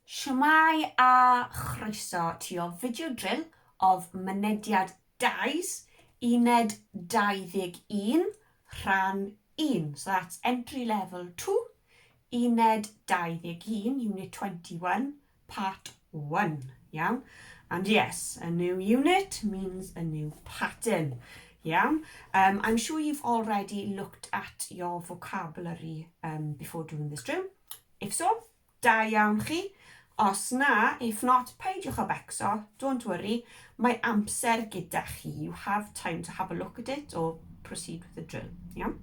Shwmae a chroeso to your video drill of Mynediad Dais, Uned 21, Rhan 1. So that's entry level 2, Uned 21, Unit 21, Part 1. Iawn? And yes, a new unit means a new pattern. Iawn? Um, I'm sure you've already looked at your vocabulary um, before doing this drill. If so, Da iawn chi. Os na, if not, peidiwch â becso, don't worry, mae amser gyda chi, you have time to have a look at it or proceed with the drill, iawn?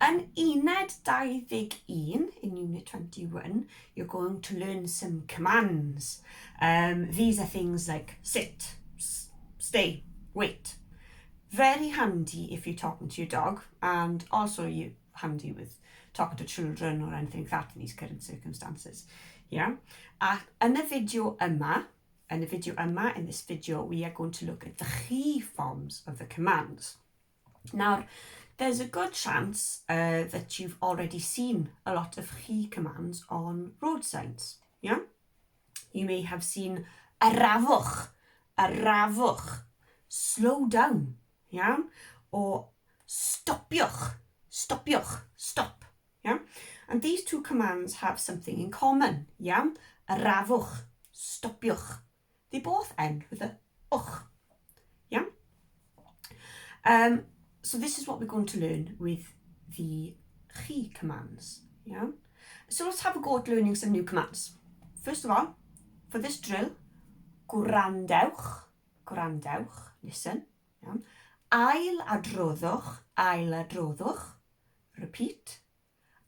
Yn uned 21, in unit 21, you're going to learn some commands. Um, these are things like sit, stay, wait. Very handy if you're talking to your dog and also you handy with talking to children or anything like that in these current circumstances. Yeah? A yn y fideo yma, yn y fideo yma, in this video, we are going to look at the chi forms of the commands. Nawr, there's a good chance uh, that you've already seen a lot of chi commands on road signs. Yeah? You may have seen arafwch, arafwch, slow down, iawn? Or stopiwch, stopiwch, stop, iawn? And these two commands have something in common, iawn? Arafwch, stopiwch. They both end with a wch, iawn? Um, so this is what we're going to learn with the chi commands, yeah? So let's have a go at learning some new commands. First of all, for this drill, gwrandewch, gwrandewch, listen, iawn. Ail adroddwch, ail adroddwch, repeat,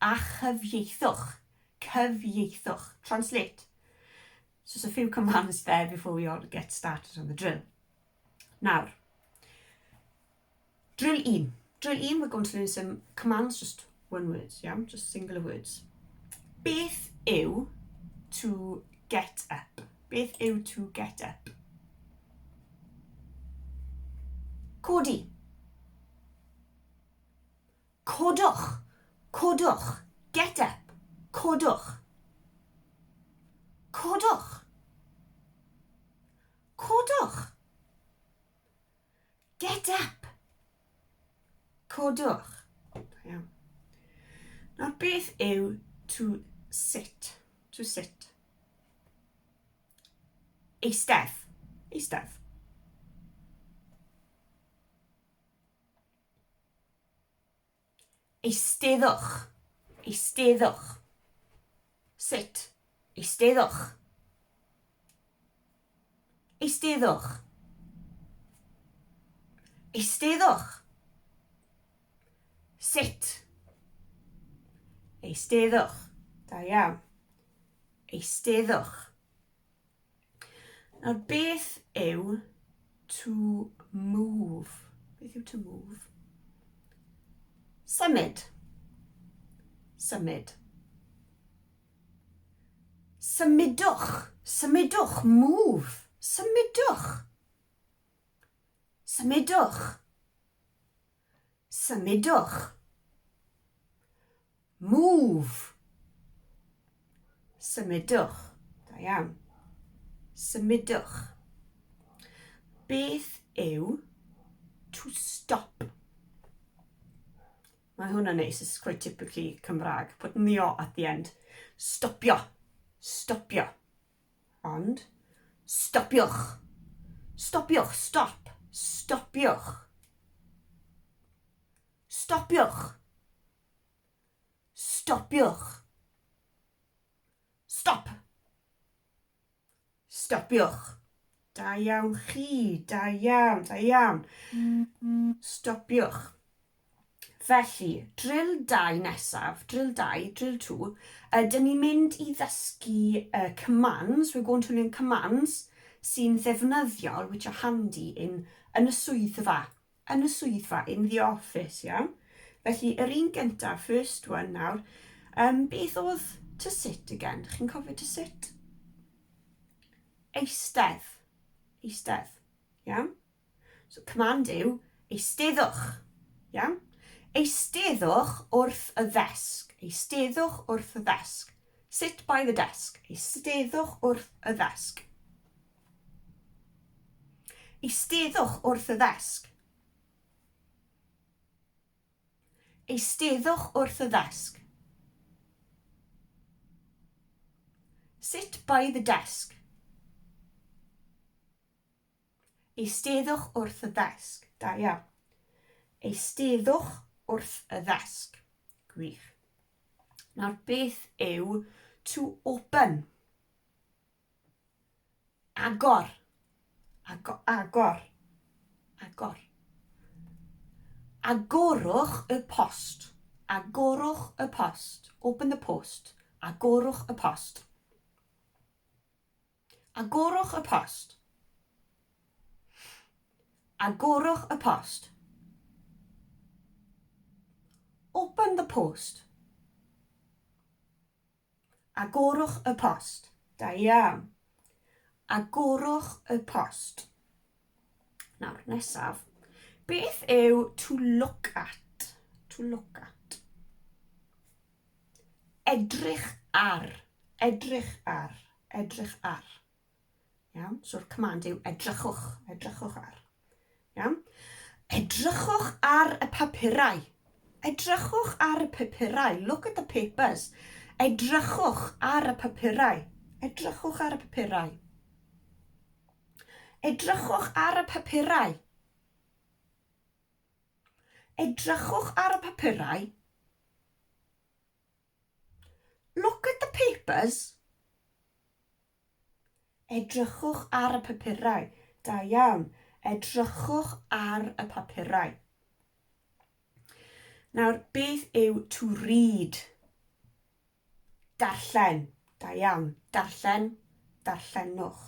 a chyfieithwch, cyfieithwch, translate. So there's a few commands there before we all get started on the drill. Nawr, drill 1. Drill 1, we're going to learn some commands, just one word, yeah? Just singular words. Beth yw to get up? Beth yw to get up? Codi. Codwch. Codwch. Get up. Codwch. Codwch. Codwch. Get up. Codwch. Da iawn. Nawr beth yw to sit? To sit. Eistedd. Eistedd. Eisteddwch. Eisteddwch. Sit. Eisteddwch. Eisteddwch. Eisteddwch. Sit. Eisteddwch. Da iawn. Eisteddwch. Nawr, beth yw to move? Beth yw to move? Symud. Symud. Symudwch. Symudwch. Move. Symudwch. Symudwch. Symudwch. Move. Symudwch. Da iawn. Symudwch. Beth yw to stop? Mae hwnna'n neis, it's quite typically Cymraeg. Putting the o at the end. Stopio. Stopio. Ond, stopiwch. Stopiwch, stop. Stopiwch. Stopiwch. Stopiwch. Stop. Stopiwch. Da iawn chi, da iawn, da iawn. Stopiwch. Felly, drill 2 nesaf, drill 2, drill 2, uh, dyn ni'n mynd i ddysgu uh, commands, we're going to learn commands sy'n ddefnyddiol, which are handy in, yn y swyddfa, yn y swyddfa, in the office, iawn? Felly, yr un gyntaf, first one nawr, um, beth oedd to sit again? Chi'n cofio to sit? Eistedd. Eistedd. Iawn? So, command yw eisteddwch. Iawn? Eisteddwch wrth y ddesg. Eisteddwch wrth y ddesg. Sit by the desk. Eisteddwch wrth y ddesg. Eisteddwch wrth y ddesg. Eisteddwch wrth y ddesg. Sit by the desk. Eisteddwch wrth y ddesg. Da iawn. Eisteddwch wrth y ddesg. Gwych. Nawr, beth yw to open? Agor. Agor. Agor. Agor. Agorwch y post. Agorwch y post. Open the post. Agorwch y post. Agorwch y post. Agorwch y post. Open the post. Agorwch y post. Da iawn. Agorwch y post. Nawr, nesaf. Beth yw to look at? To look at. Edrych ar. Edrych ar. Edrych ar. Iawn? So'r command yw edrychwch. Edrychwch ar. Iawn? Edrychwch ar y papurau. Edrychwch ar y papurau. Look at the papers. Edrychwch ar y papurau. Edrychwch ar y papurau. Edrychwch ar y papurau. Edrychwch ar y papurau. Look at the papers. Edrychwch ar y papurau. Da iawn. Edrychwch ar y papurau. Nawr, beth yw to read? Darllen. Da iawn. Darllen. Darllenwch.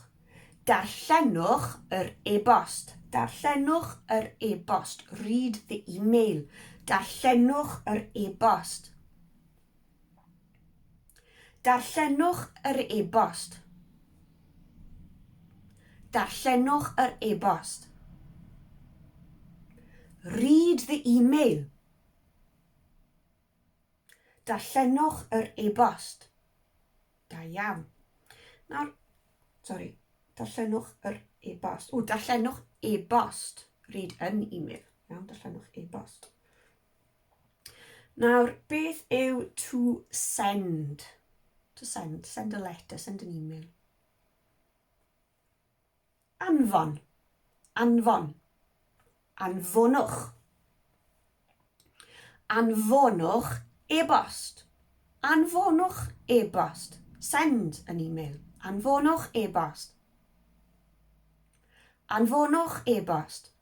Darllenwch yr e-bost. Darllenwch yr e-bost. Read the email. Darllenwch yr e-bost. Darllenwch yr e-bost. Darllenwch yr e-bost. Read the email. Darllenwch yr e-bost. Da iawn. Nawr, sori, darllenwch yr e-bost. O, darllenwch e-bost. Read an email. Iawn, darllenwch e-bost. Nawr, beth yw to send? To send, send a letter, send an email. Anfon, anfon, anfonwch. Anfonwch e-bost. Anfonwch e-bost. Send an email. Anfonwch e-bost. Anfonwch e-bost.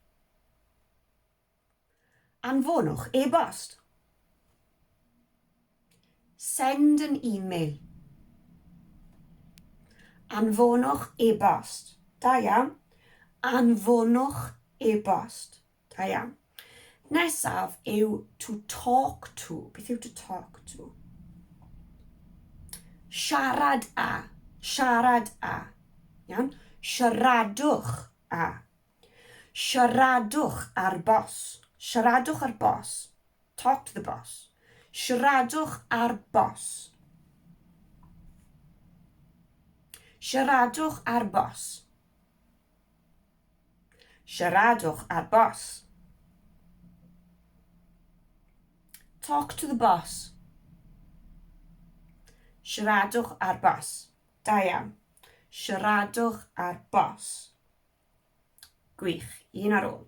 Anfonwch e-bost. Send an email. Anfonwch e-bost. Da iawn. Anfonwch e-bost. Da iawn. Nesaf yw to talk to. Beth yw to talk to? Siarad â. Siarad â. Iawn? Siaradwch â. Siaradwch â'r bos. Siaradwch â'r bos. Talk to the boss. Siaradwch â'r bos. Siaradwch â'r bos. Siaradwch â'r bos. Talk to the boss. Siaradwch â'r bos. Da iawn. Siaradwch â'r bos. Gwych. Un ar ôl.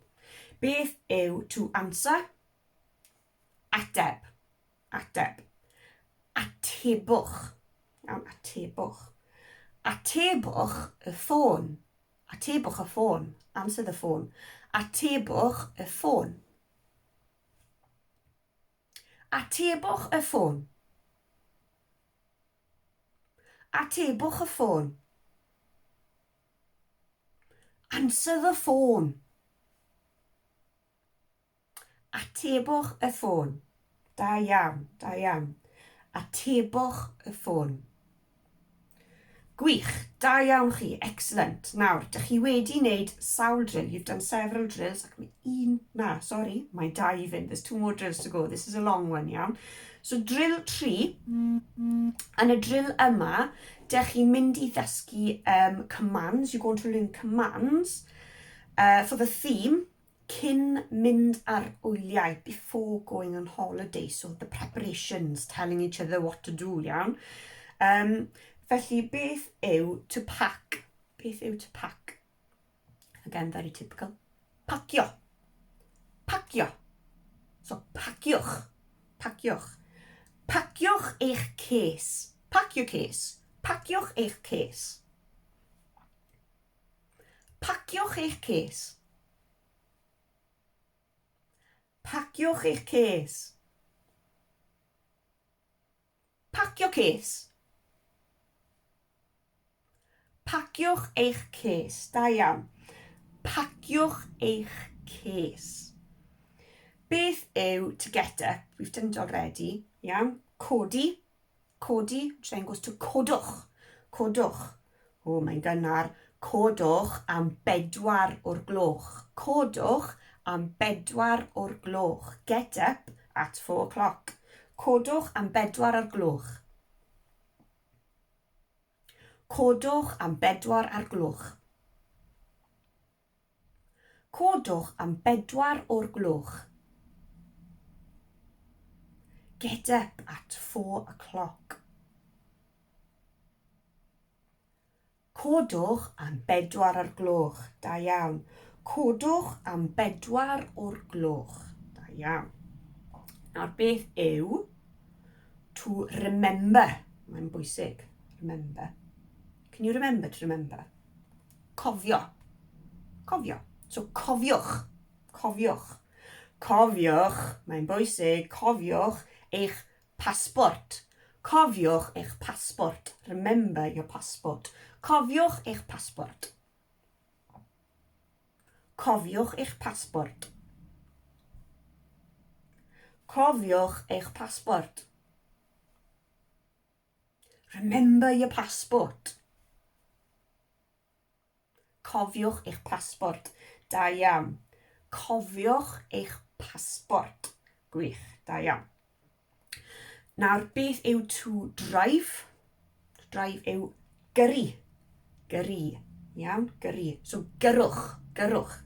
Beth yw to answer? Ateb. Ateb. Atebwch. Iawn, atebwch. Atebwch y ffôn. Atebwch y ffôn. Answer the phone. Atebwch y ffôn. Atebwch y ffôn. Atebwch y ffôn. Answer the phone. Atebwch y ffôn. Da iawn, da iawn. Atebwch y ffôn. Gwych! Da iawn chi. Excellent. Nawr, dych chi wedi wneud sawl drill. You've done several drills. Ac mae un... Na, sorry. Mae dau i fynd. There's two more drills to go. This is a long one, iawn. So, drill 3. Yn y drill yma, dych chi'n mynd i ddysgu um, commands. You're going to learn commands for the theme cyn mynd ar wyliau, before going on holiday. So the preparations, telling each other what to do, iawn. Um, felly, beth yw to pack? Beth yw to pack? Again, very typical. Pacio. Pacio. So, paciwch. Paciwch. Paciwch eich ces. Pack your case. Paciwch eich ces. Paciwch eich ces. Paciwch eich ces. Pacio ces. Paciwch eich ces. Da iawn. Paciwch eich ces. Beth yw to get up? We've done it already. Iawn. Codi. Codi, which then goes to codwch. Codwch. O, mae'n gynnar. Codwch am bedwar o'r gloch. Codwch am bedwar o'r gloch. Get up at 4 o'clock. Codwch am bedwar o'r gloch. Codwch am bedwar ar gloch. Codwch am bedwar o'r gloch. Get up at 4 o'clock. Codwch am bedwar o'r gloch. Da iawn. Codwch am bedwar o'r gloch. Da iawn. Nawr beth yw to remember? Mae'n bwysig. Remember. Can you remember to remember? Cofio. Cofio. So cofiwch. Cofiwch. Cofiwch, mae'n bwysig, cofiwch eich pasbort. Cofiwch eich pasbort. Remember your passport. Cofiwch eich pasbort. Cofiwch eich pasbort. Cofiwch eich pasbort. Remember your passport. Cofiwch eich pasbort. Da iawn. Cofiwch eich pasbort. Gwych, da iawn. Nawr, beth yw to drive? To drive yw gyrru. Gyrru. Iawn, gyrru. So gyrrwch, gyrrwch.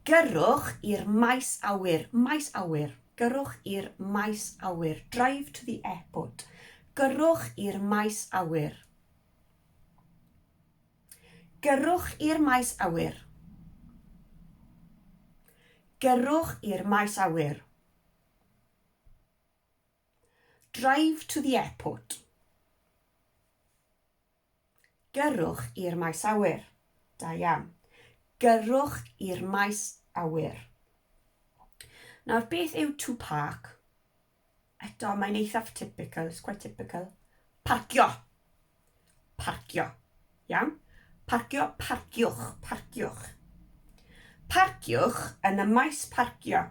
Gyrrwch i'r maes awyr. Maes awyr. Gyrrwch i'r maes awyr. Drive to the airport. Gyrrwch i'r maes awyr. Gyrrwch i'r maes awyr. Gyrrwch i'r maes awyr. Drive to the airport. Gyrrwch i'r maes awyr. Da iawn. Gyrrwch i'r maes awyr. Nawr, beth yw to park? Eto, mae'n eithaf typical, it's quite typical. Parcio. Parcio. Iawn? Parcio, parciwch, parciwch. Parciwch yn y maes parcio.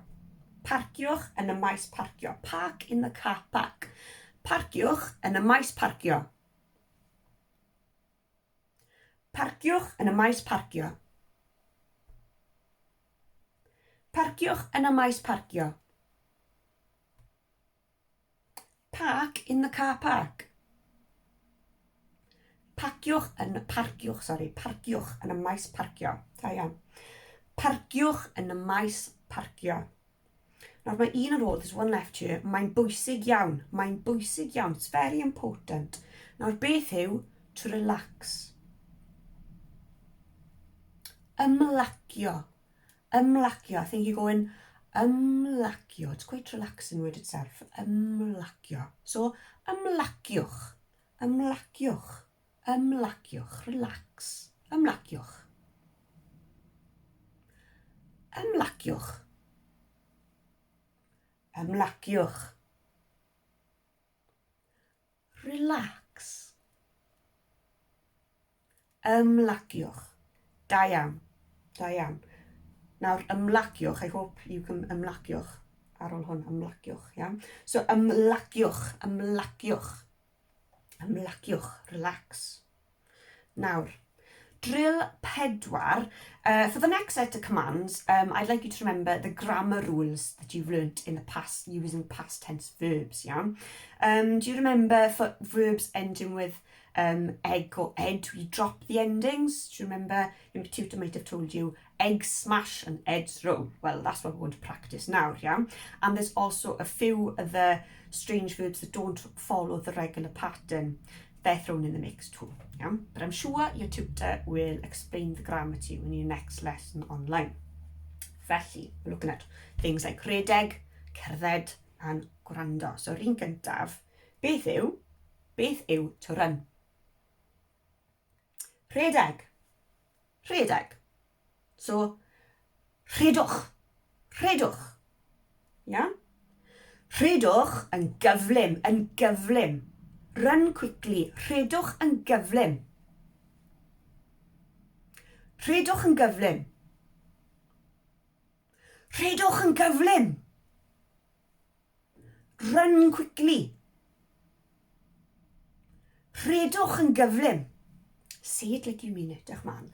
Parciwch yn y maes parcio. Park in the car park. Parciwch yn y maes parcio. Parciwch yn y maes parcio. Parciwch yn y maes parcio. Park in the car park. Parciwch yn, parciwch, sorry, parciwch yn y maes parcio. Da iawn. Parciwch yn y maes parcio. Nawr mae un ar ôl, there's one left here. Mae'n bwysig iawn. Mae'n bwysig iawn. It's very important. Nawr beth yw to relax? Ymlacio. Ymlacio. I think you're going ymlacio. It's quite relaxing word itself. Ymlacio. So, ymlaciwch. Ymlaciwch. Ymlaciwch. Relax. Ymlaciwch. Ymlaciwch. Ymlaciwch. Relax. Ymlaciwch. Da iawn. Da iawn. Nawr, ymlaciwch. I hope you can ymlaciwch ar ôl hwn. Ymlaciwch, iawn. So, ymlaciwch. Ymlaciwch. Ymlaciwch, relax. Nawr, drill pedwar. For the next set of commands, I'd like you to remember the grammar rules that you've learnt in the past using past tense verbs, yeah? Do you remember for verbs ending with egg or ed, we drop the endings? Do you remember? Your tutor might have told you egg smash and ed's roll. Well, that's what we're going to practice now, yeah? And there's also a few other strange verbs that don't follow the regular pattern. They're thrown in the mix too, yeah? But I'm sure your tutor will explain the grammar to you in your next lesson online. Felly, we're looking at things like rhedeg, cerdded and gwrando. So, yr un gyntaf, beth yw to run? Rhedeg. Rhedeg. So, rhedwch. Rhedwch. Yeah? Rhedwch yn gyflym, yn gyflym. Run quickly. Rhedwch yn gyflym. Rhedwch yn gyflym. Rhedwch yn gyflym. Run quickly. Rhedwch yn gyflym. Say it like you mean it, dewch man.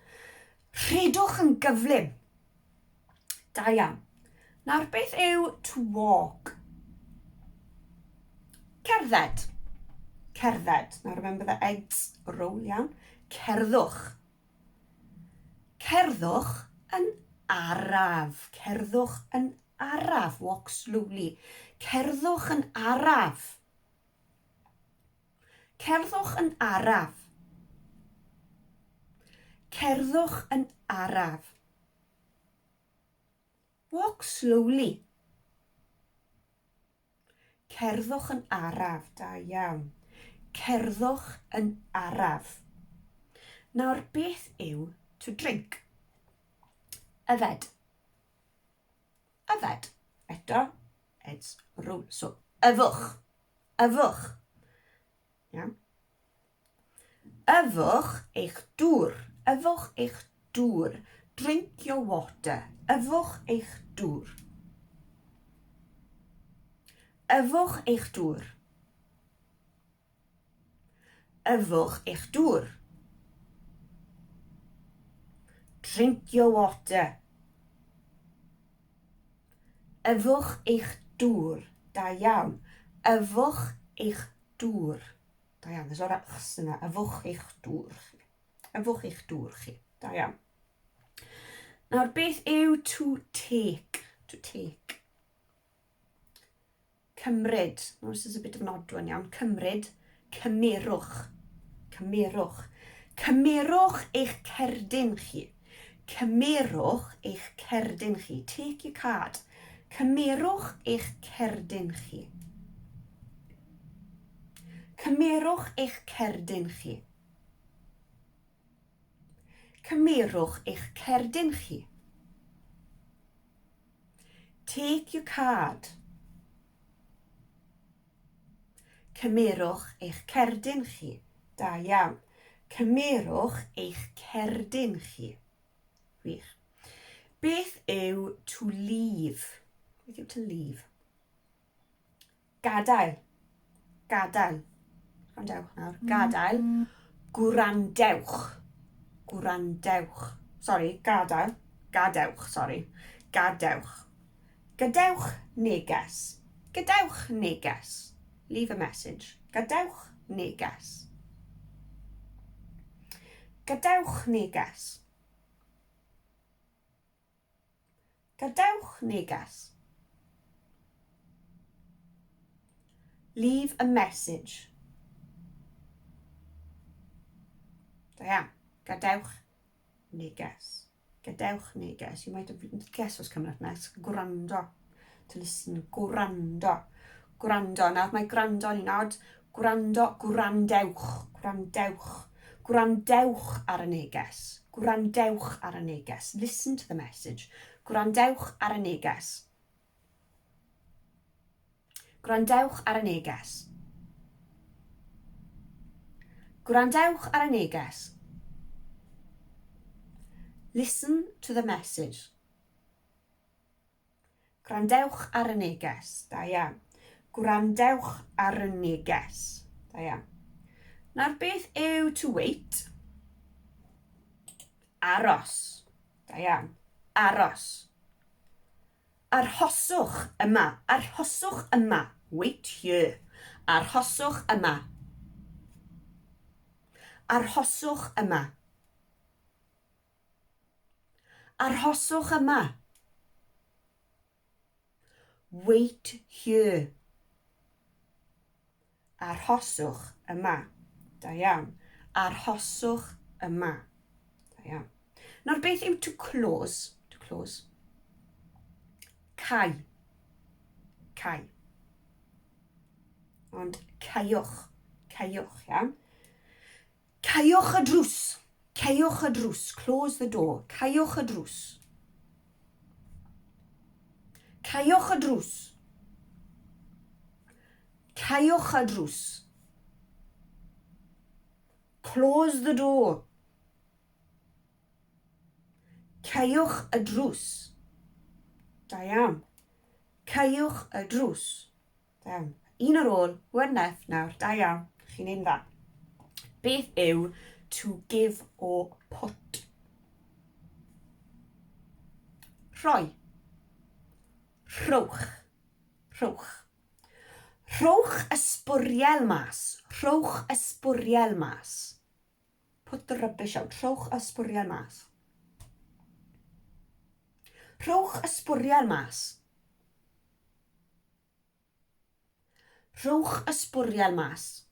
Rhedwch yn gyflym. Da iawn. Nawr, beth yw to walk? Cerdded. Cerdded. Now remember the eggs roll, iawn. Cerddwch. Cerddwch yn araf. Cerddwch yn araf. Walk slowly. Cerddwch yn araf. Cerddwch yn araf. Cerddwch yn araf. Walk slowly. Cerddwch yn araf, da iawn. Cerddwch yn araf. Nawr, beth yw to drink? Yfed. Yfed. Eto, it's rule. So, yfwch. Yfwch. Yeah. Yfwch eich dŵr. Yfwch eich dŵr. Drink your water. Yfwch eich dŵr. Yfwch eich dŵr. Yfwch eich dŵr. Drink your water. Yfwch eich dŵr. Da iawn. Yfwch eich dŵr. Da iawn. There's a lot of chs yna. Yfwch eich dŵr chi. Yfwch eich dŵr chi. Da iawn. Nawr, beth yw to take? To take. Cymryd. Now, this is a bit of an odd one, iawn. Cymryd. Cymerwch. Cymerwch. Cymerwch eich cerdyn chi. Cymerwch eich cerdyn chi. Take your card. Cymerwch eich cerdyn chi. Cymerwch eich cerdyn chi. Cymerwch eich cerdyn chi. Take your card. Cymerwch eich cerdyn chi. Da iawn. Cymerwch eich cerdyn chi. Gwych. Beth yw to leave? Beth yw to leave? Gadael. Gadael. Gwrandewch nawr. Gadael. Gwrandewch. Gwrandewch. Sorry, gadael. Gadewch, sorry. Gadewch. Gadewch neges. Gadewch neges. Leave a message. Gadewch neges. Gadewch neges. Gadewch neges. Leave a message. Da iawn. Gadewch neges. Gadewch neges. You might have guessed what's coming up next. Gwrando. To listen. Gwrando. Gwrando. Nawr mae gwrando yn un od. Gwrando. Gwrandewch. Gwrandewch. Gwrandewch ar y neges. Gwrandewch ar y neges. Listen to the message. Gwrandewch ar y neges. Gwrandewch ar y neges. Gwrandewch ar y neges. Listen to the message. Gwrandewch ar y neges. Da iawn. Gwrandewch ar y neges. Da iawn. Nawr beth yw to wait? Aros. Da iawn. Aros. Arhoswch yma. Arhoswch yma. Wait here. Arhoswch yma. Arhoswch yma. Arhoswch yma. Wait here. Arhoswch yma. Da iawn. Arhoswch yma. Da iawn. Nawr beth yw to close? To close. Cau. Cau. Ond caewch. Caewch, iawn. Caewch y drws. Caewch y drws. Close the door. Caewch y drws. Caewch y drws. Caewch y drws. Close the door. Caewch y drws. Da iawn. Caewch y drws. Da iawn. Un ar ôl, one left nawr. Da iawn. Chi'n neud yn dda. Beth yw to give or put? Rhoi. Rhowch. Rhowch. Rhowch y sbwriel mas. Rhowch y sbwriel mas. Put the rubbish out. Rhowch y sbwriel mas. Rhowch y sbwriel mas. Rhowch y sbwriel mas.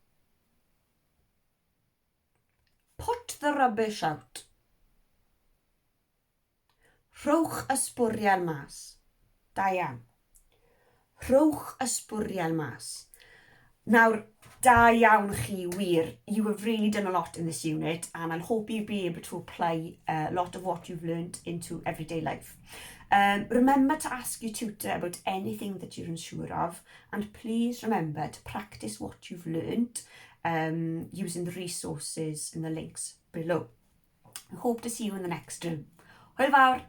Put the rubbish out. Rhowch y sbwriel mas. Da iawn. Rhowch y sbwriel mas. Nawr, da iawn chi wir. You have really done a lot in this unit and I hope you'll be able to apply a lot of what you've learned into everyday life. Um, remember to ask your tutor about anything that you're unsure of and please remember to practice what you've learned um, using the resources in the links below. I hope to see you in the next room. Hwyl fawr!